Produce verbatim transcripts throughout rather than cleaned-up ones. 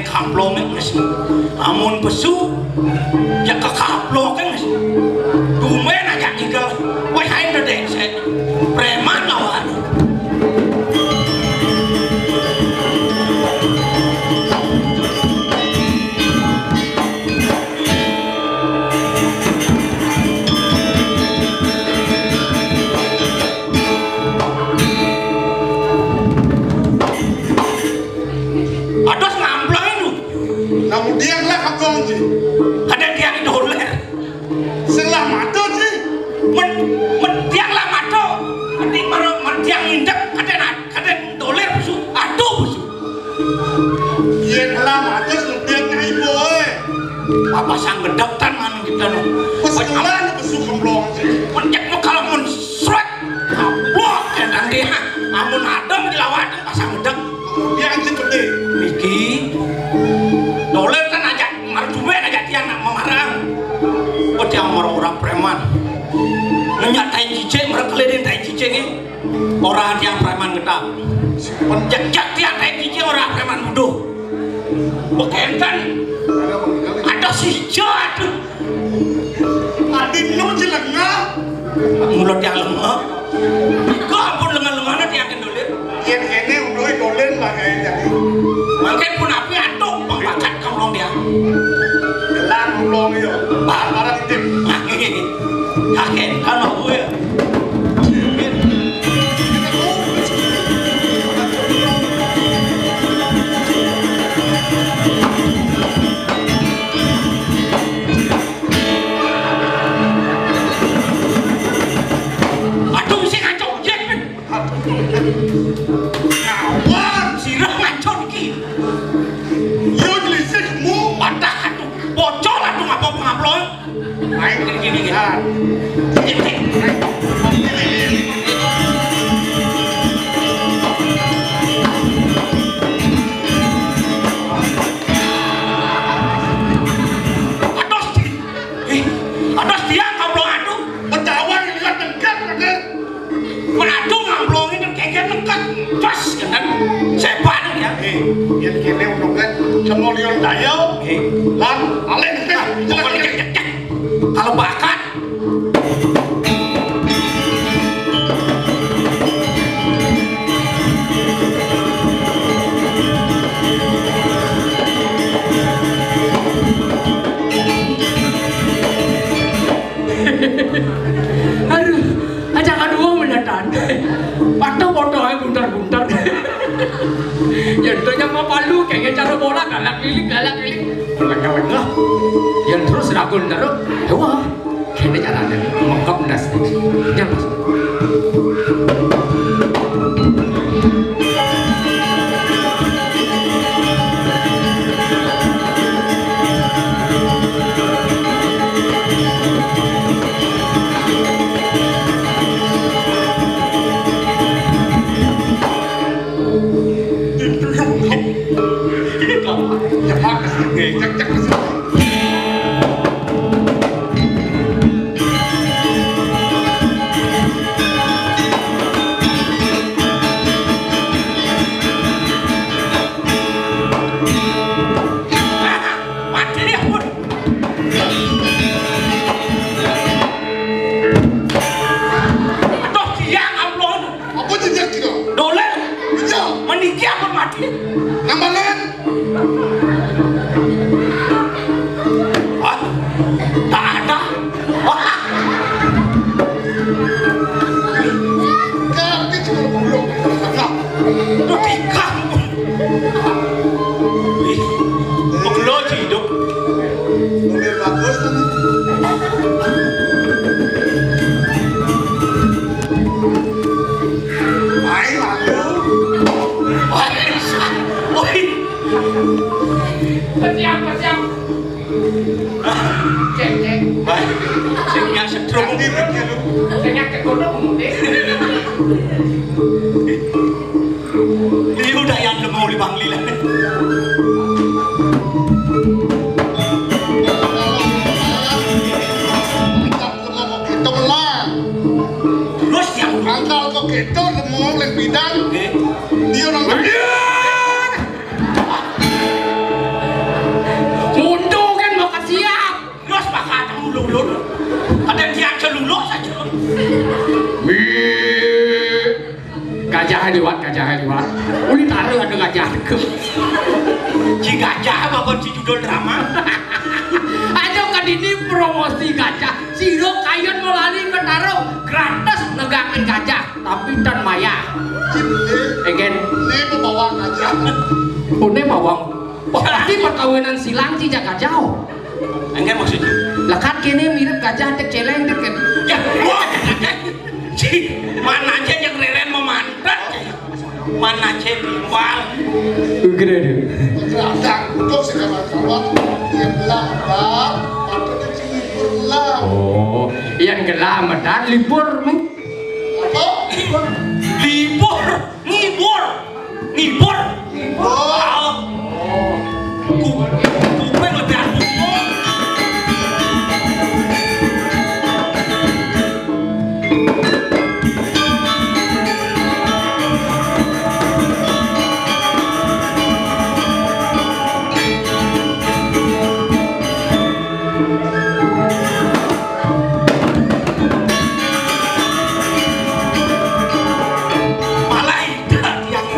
Kaplongé, Mas. Amun pesu, ya kekaplongé, Mas. Tumben aja tinggal. Wéh, aing dédéngsék. Préman lawan. Ados ngamplong itu. Namun dia lah kaplong, Ji. Kadén tiang dolér. Sing lah mato, Ji. Men, men tiang lah mato. Nanti baru men tiang ngindek, kadén, kadén dolér pesu. Aduh, pesu. Yén lah mato, sing tiang nyai boy. Apa sang gedek tan manu kita nu. Pesu lah, pesu kaplong, Ji. Pencet mah kalau mun srek. Wah, énang dia. Amun adem di lawan pasang gedek. Dia anjing gedé. Niki dolér kan aja, marjubén aja tiang nak memarang. Oh, tiang orang-orang préman. Nanya tai cicing, mereka keliling tai cicing ini. Orang tiang préman ngetap. Jejak tiang tai cicing, orang préman muduh. Bekénten. Ada si jatuh. Adi nu jelengah. Mulut yang lemah. Kok ampun lengah-lengahna tiang dolér. Yén kéné udah dolér lah kayaknya. Mangkén pun api antuk pangkakat kaplong dia. Jelang kaplong yo. Barang tim. Yakin kan aku ya. Aduh, sing ngaco, Jek. Ngawan, sirah ngaco iki. Yo, nyelisihmu. Patah, aduh. Bocor, aduh, ngapa pengaplong? Aing gini-gini, ha. Aduh, Ih, ados dia kaplong adu. Betawan lihat dengkak, Raden. Beradu ngamplongin dan keker dengkak. Jos, kan? Sepan ya. Eh, yang kene untungan semolion daya. Eh, lan alih teh. Pokoknya cek, cek, cek. Kalau bakat. Aduh, aja kadua mendatang. Patuh foto aja buntar-buntar. Yang itu yang mau palu, kayaknya cara bola, galak lilik, galak lilik. Lengah-lengah. Yang terus ragun terus. Wah. Kene carane mengkop ndas. Jangan. Aduh, siang, Allah. Apa jejak kita? Doler. Iya. Meniki apa mati? Nambalen. Wah, tak ada. Wah. Kami cuma belum. Nah. Itu tiga. Ih, pegelo hidup. Lebih bagus. Main lalu. Woi. Siap, siap. Cek, cek. Baik. Sing yang setrum. Sing yang kekono mungkin. Ini udah yang mau di Bangli lah. Terus yang angkal kok gitu, mau oleh bidang. Oke. Dia orang. Iya. Gajah bakal si judul drama. Aja ka dini promosi gajah. Sira kayun melali ketaro gratis negakin gajah, tapi tan mayah. Cip, ini, Egen. Ini pembawaan gajah. Une bawang. Wah, pasti perkawinan silang ci jak gajah. Enggak maksudnya. Lekat kene mirip gajah, tek celeng deket. Ya, wah, ci, mana aja yang reren memantan. Mana aja timbal. Gede deh. Gelang dangdut segala kawan. Yang gelang, patut dicibur lah. Oh, yang gelang medan libur, men. Apa? Libur, ngibur, ngibur. Ngibur. Ah. Ku-, kuping lebih atuh. Malah idak yang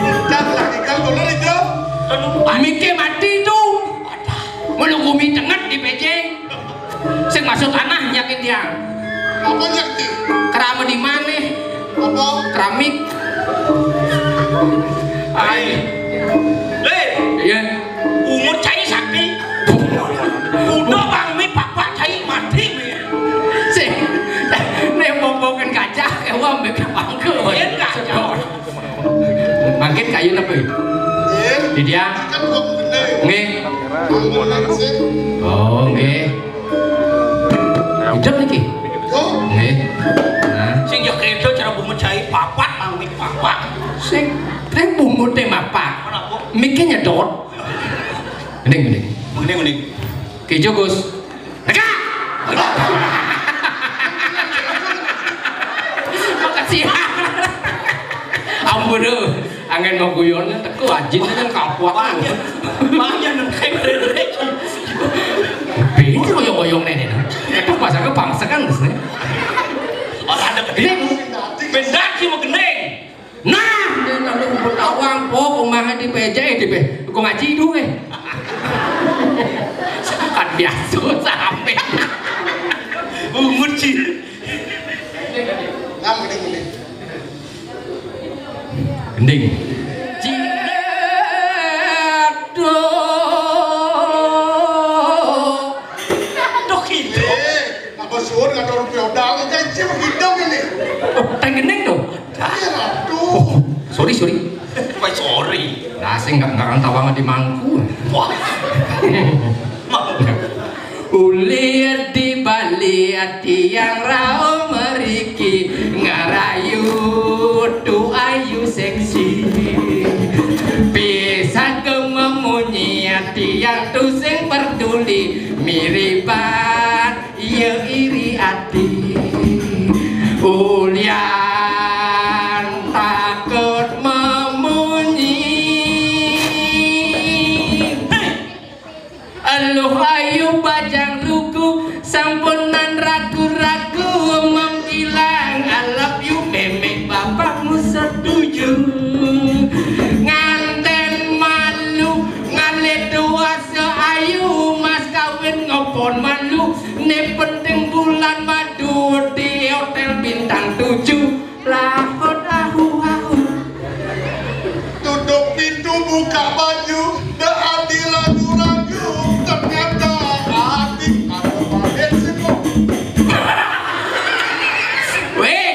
idak lagi kan dulu itu. Mikir mati itu. Menunggu mie tenget di pejeng. Sing masuk tanah yakin dia. Apa nyakin? Kerama di mana? Apa? Keramik. Ai. Hei. Iya. Umur cai sakti. Udah bang mi papa cai mati mi. Sing. Nek mompokin gajah, kayak wah, ambil pangke. Iya, gajah. Mangkin kayu napa? Nggih. Di dia? Kan kok bener. Nggih. Bangunan sih. Oh, nggih. Hidup niki? Yo. Nggih. Nah. Sing yo kedo cara bungut cai papat, mangmik papat. Sing, sing bungut teh mapak. Kenapa? Miknya nyedot. Mending, mending. Mending, mending. Kejo, Gus. Teka! Makasih. Ampun, duh. Angin mau guyon, teko ajin kan kapuat. Banyak. Banyak nang kayak mereka. Beda oyong-oyong nenek. Itu pasang ke bangsa kan, terus nih. Orang ada gede. Ini benda sih mau gendeng. Nah, dia lalu ngumpul awang, po, omahnya di P J, di P-, kok ngaji itu, eh? Kan biasa sampai. Umur sih. Nah, mending, mending. Mending. Aduh. Aduh, gitu. Eh, apa suruh nggak tahu rupiah udah, kan sih begitu ini. Oh, tang gending tuh. Iya, aduh. Oh, sorry, sorry. Wah, sorry. Lah, sing nggak, nggak akan tawang di mangku. Wah. Ulir di balik tiang rao meriki ngarayu tu ayu seksi. Pisah ke memunyi tiang tu sing peduli miribat. Iya iri ati ulian takut memunyi. Eluh ayu bajang lugu sampunan ragu-ragu mengkilang alap yu memek bapakmu setuju nganten malu ngalih dua seayu mas kawin ngopon malu. Nek penting bulan madu di hotel bintang tujuh. Lahot ahu ahu. Tutup pintu buka baju. Dah hati ragu-ragu. Ternyata hati ada balik situ. Weh,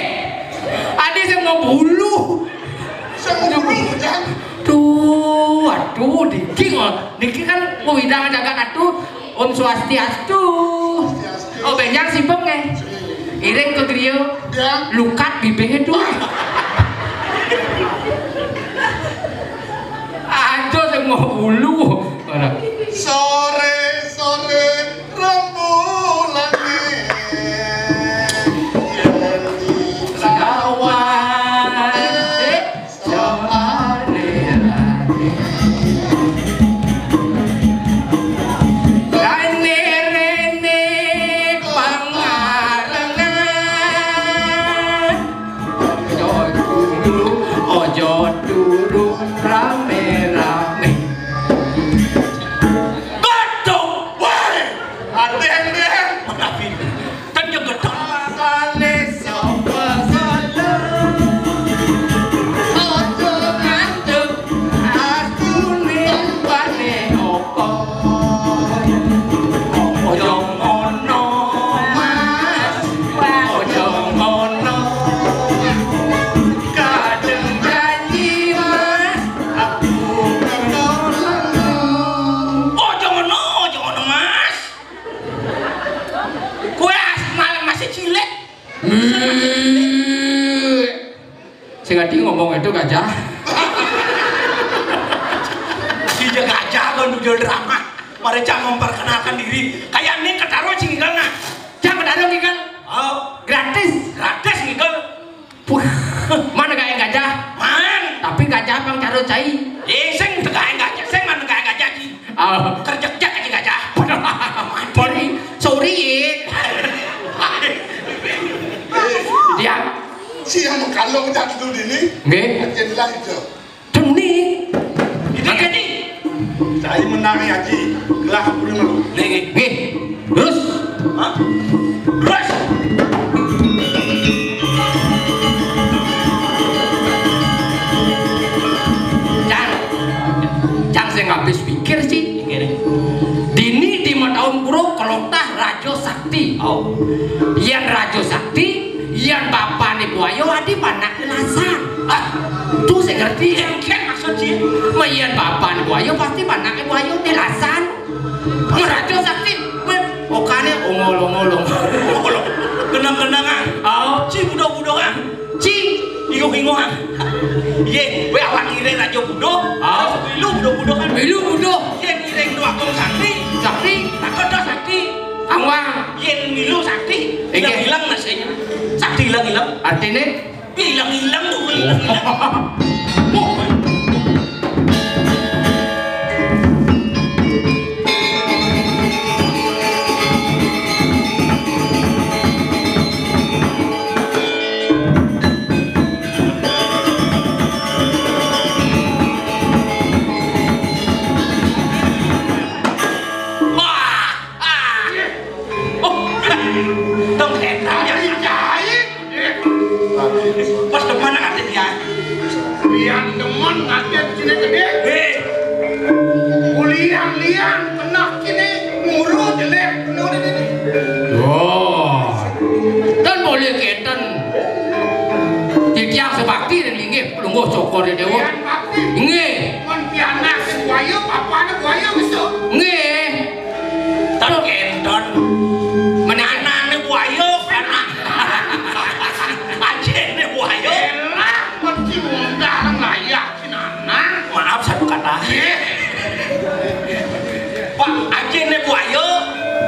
adi sing mau bulu. Sing mau bulu, Jang. Tuh, aduh, diki kok. Diki kan mau widang jaga atuh. Om Swastiastu. Oh, benjang sibuk nggih. Iring ke griya. Ya. Lukat bibirnya tuh. Aduh, sing mau bulu. Mana? Sore, sore, rembulan. Sawah. Eh, Sing ati ngomong itu gajah. Iya gajah kon nujul drama. Mari cang memperkenalkan diri. Kayak ini ketaruh sing ngigel nah. Cang ketaruh ngigel. Oh, gratis. Gratis ngigel. Puh, mana gaya gajah? Man. Tapi gajah pang caro cai. Eh, sing tegae gajah, sing mana gaya gajah ki. Oh. Kerjek-jek aja gajah. Sorry, sorry. Dia. Siang kalau jatuh dulu ini. Nggih. Ajen lah itu. Demi. Ini Oke. Ini. Saya menang ya, Ji. Gelah aku dulu. Nggih, nggih. Nggih. Terus? Hah? Terus? Cang. Cang sing habis pikir sih. Pikir. Dini di mataun kuro kelotah Raja Sakti. Oh. Yan Raja Sakti, yan bapane buaya adi panake lasan. Ah, tu sing ngerti. Yang kian maksud sih. Mayan bapane buaya pasti panake buaya te lasan. Raja Sakti, men, okane ongol-ongol, ongol. Genang-genang ah. Oh. Ci budo-budo ah. Ci. Ingoh-ingoh ah. Ye, we awak ngire Raja Budo. Oh. Milu budo-budo kan. Milu budo. Ye ngire dua kong Sakti. Sakti. Takut dah Sakti. Awang. Ye milu Sakti. Inggih. Hilang-hilang nasenya. Sakti hilang-hilang. Artine? Hilang-hilang tuh, hilang-hilang. Wah, ah. Oh, dong, eh, ya, ya, ya. Pas depan ngadeg ya. Lian demen ngadeg sini gede. Eh. Kulian-lian kena sini muru jelek penuh ini. Oh. Dan boleh keten. Titiang sebakti dan linggih pelungguh cokor di dewa. Lian bakti. Nggih. Kon pianak buaya, papane buaya besok. Nggih. Tan kenton. Menanane buaya, anak. Ajene buaya. Elah, mesti ngundang layak si Nanang. Maaf, satu kata. Nggih. Pak, ajene buaya,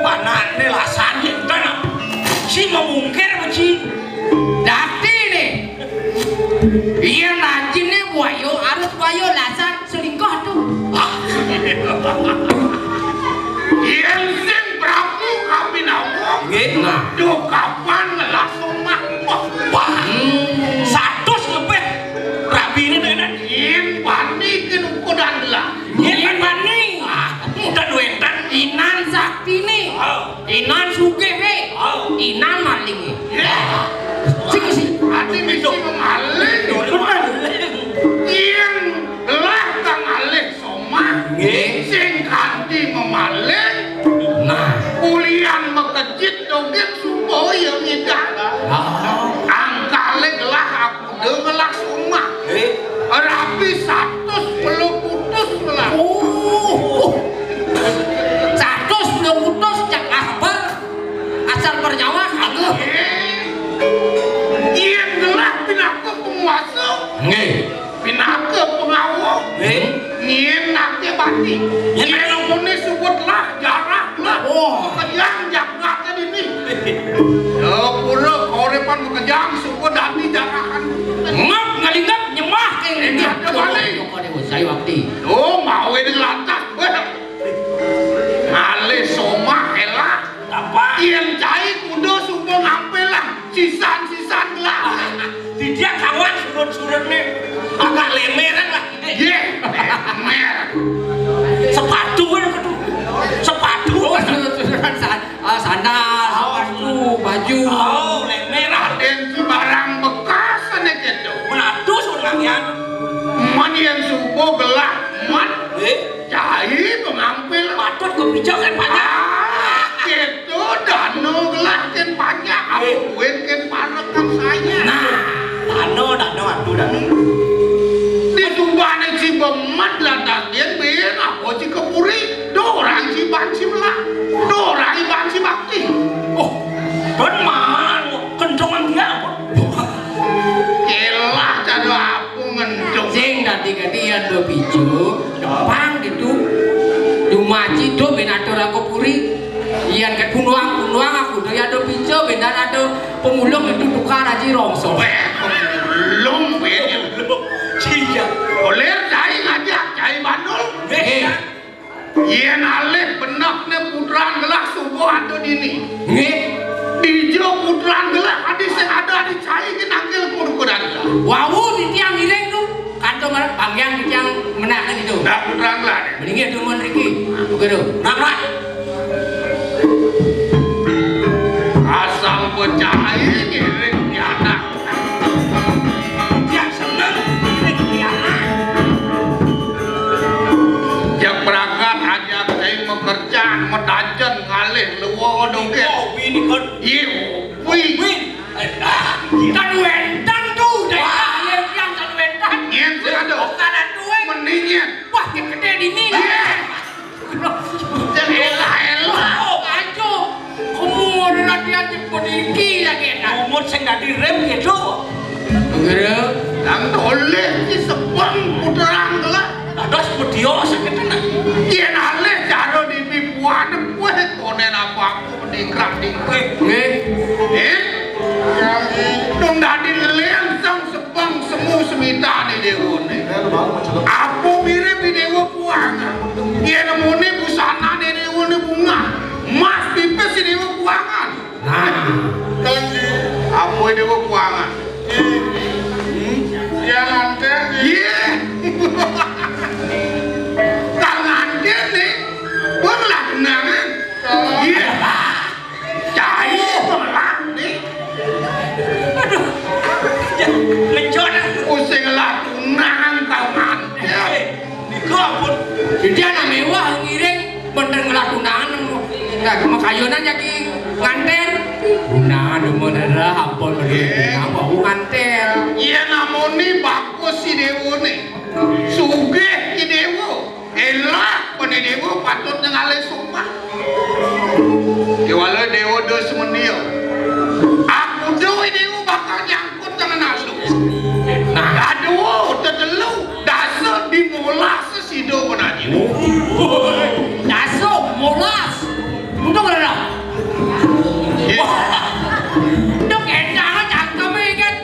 panane lasan kenton. Si memungkir, Beci. Dakti nih. Iya, rajin nih buaya, harus buaya lasan. Selingkuh tuh. Yang sing Prabu Kabinawa. Nggih, nah. Duh, kapan ngelas omah? Wah, wah. Hmm. Satus lebih. Rabi ini nenek. Yen bani ki ukuran lah. Yen bani. Ah, udah duwetan. Inan sakti nih. Oh. Inan sugih he. Oh. Inan maling he. Ya. Sing sing. Ati mesti memaling. Bener. Yen gelah kang alih somah. Nggih. Sing kanthi memaling. Nah. Kulian mekejit dogit supaya ngidak. Ah. Angkale gelah aku demelah somah. Nggih. Rabi satus puluh putus lah. Oh. Satus puluh putus cak asbar. Asal bernyawa kagak. Yen gelah pinaka penguasa. Nggih. Pinaka pengawa. Nggih. Nyen nake bati. Yen mene suwet lah, jarah lah. Oh. Kejang jagat ini. Ya, pura korepan kejang suwet dadi jarahan. Ngap ngalingap nyembah keng. Ada balik. Saya waktu. Oh, mau ini lantas. Ngalih somah elah. Apa? Yen cai kuda suba ngampelang. Sisan-sisan lah. Didiak kawan surut-surut nih. Agak lemeran lah. Ye, lemer. Sepatu kan kudu. Sepatu. Oh, surut-surutan sa-, ah, sandal, sepatu, baju. Oh, lemeran. Aden sembarang bekas ane gitu. Menatus orang yang. Man yang suba gelah, man. Eh? Cai pengampil. Patut kebijakan banyak. Ah, gitu, dana gelah ken banyak, aku duit ken parekan saya. Nah, dana, dana, aduh, dana. Di tumbane si bemat lah, daging bin, apa si kepuri, dorang si ban si melak, dorang si ban si bakti. Oh, ben man, kentongan dia apa? Kelah, cara Aji do ben ada rangka puri. Yén ké punduang-punduang aku do ya ada pica ben ada pemulung itu tukar aji rongso. Wéh, pemulung, wéh. Iya. Olér cai ngajak, cai bandul. Nggih. Yén alih benehné putran gelah subuh ada dini. Nggih. Dija putran gelah adi sing ada adi cai ki nangkil kudu-kudu ada. Wau titiang ngiring tu. Kanto marang panggian titiang menaken itu. Dah putran gelah. Mendingnya dumun riki. Nah, begitu. Rapat. Asal pecah air ngiring di anak. Yang seneng ngiring di anak. Yang berangkat ajak saya mekerja, medajen, ngalih, luwa, dongkét. Oh, ini kan. Iya, wih. Wih. Ah, kan wénten tu, dari wah. Akhir yang kan wénten. Nyén sing ada. Oh, kanan tuwé. Mending nyén. Wah, gedé dini. Iya. Yang elah-elah. Oh, aja. Umur latihan di peniki lagi enak. Umur sing dadi rem gitu. Nggih. Nang toleh ki sebeng puterang lah. Dados media sakit enak. Yén alih cara dipipuan kuwi konen apa aku meningkrak-tingkrak. Nggih. Eh? Dong dadi lensang sebeng semu semitane dewone. Apa mirip di dewa puangan? Yén nemune busanane dewone bunga. Mas pipis di dewa puangan. Nah. Kanji. Apa dewa puangan? Ih. Hmm? Yang anten. Iya. Kang anten nih. Gua ngelak undangan. Iya. Cai ngelak nih. Aduh. Ya, lencon. Usah ngelak undangan kang anten. Nika ampun. Dadi anak mewah ngiring, bener ngelah tunangan, nggak makayunan jadi nganter. Nah, demen adalah ampun, bener. Nggih. Apa aku nganter? Iya, namune bagus si dewone. Sugih si dewa. Elah, pene dewa patut ngalih sumpah. Kewala dewa dos mendia. Aku do dewa bakal nyangkut dengan alu. Nah, aduh, tetelu, dasa, dimolas, sida penaji. Dasa, molas. Untung ada. Iya. Wah. Dok, enak cangkeme kan.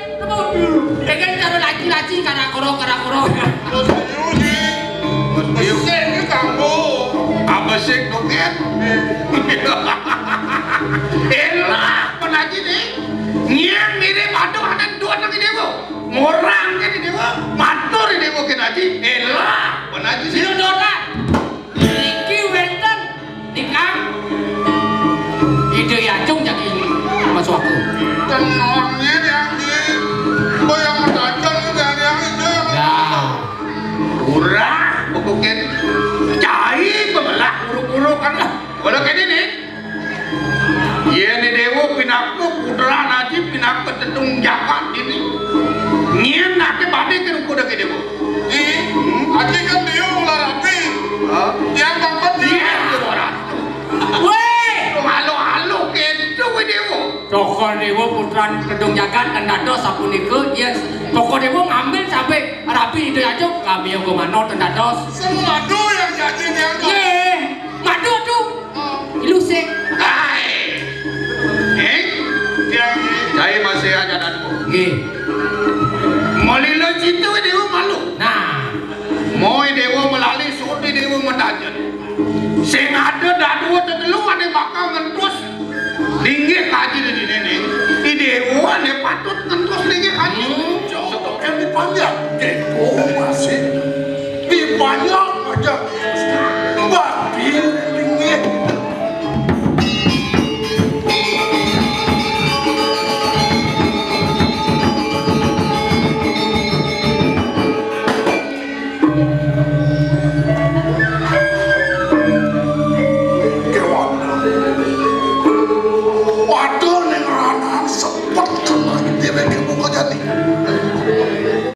Dengan cara laci-laci, karakoro, karakoro. Terus diuji. Terus diuji. Ini kamu. Apa sih, Dok, ya? Elah, penaji nih. Nyén mirip aduh anak dua anak ini, Bu. Ngorang kan ini, Bu. Matur ini, Bu, kita ji. Elah, penaji sih. Sira dotan. Iki wénten ingkang Ida Yacung jagi masuk aku. Tenangnya yang di, kok yang mendadak itu dari yang itu. Ya. Ora, buku ken. Cai bebelah uruk-uruk kan. Kalau kayak ini. Yén dewa pinaka putra naji pinaka tedung jagat ini. Nyén ake badhe kene kuda ke dewa. Di, aji kan dia ular api. Hah? Yang bangkot dia. Iya, ora. Wéh, halo-halo kene kuwi dewa. Toko dewa putra tedung jagat dan dados sapunika yén toko dewa ngambil sampai rapi itu aja kami yang gomano dan dados. Semua yang jadi yang. Nggih, madu tuh. Ilu sik. Hai. Eh? Yang saya masih aja dan. Nggih. Melila cinta dewa malu. Nah. Moy dewa melali sudi dewa mendajen. Sing ada dadua tetelu ada bakal ngentus. Linggih kaji di dini nih. Di dewa ada patut ngentus linggih kaji. Hmm. Cocok yang dipanjang. Dewa masih dipanjang aja.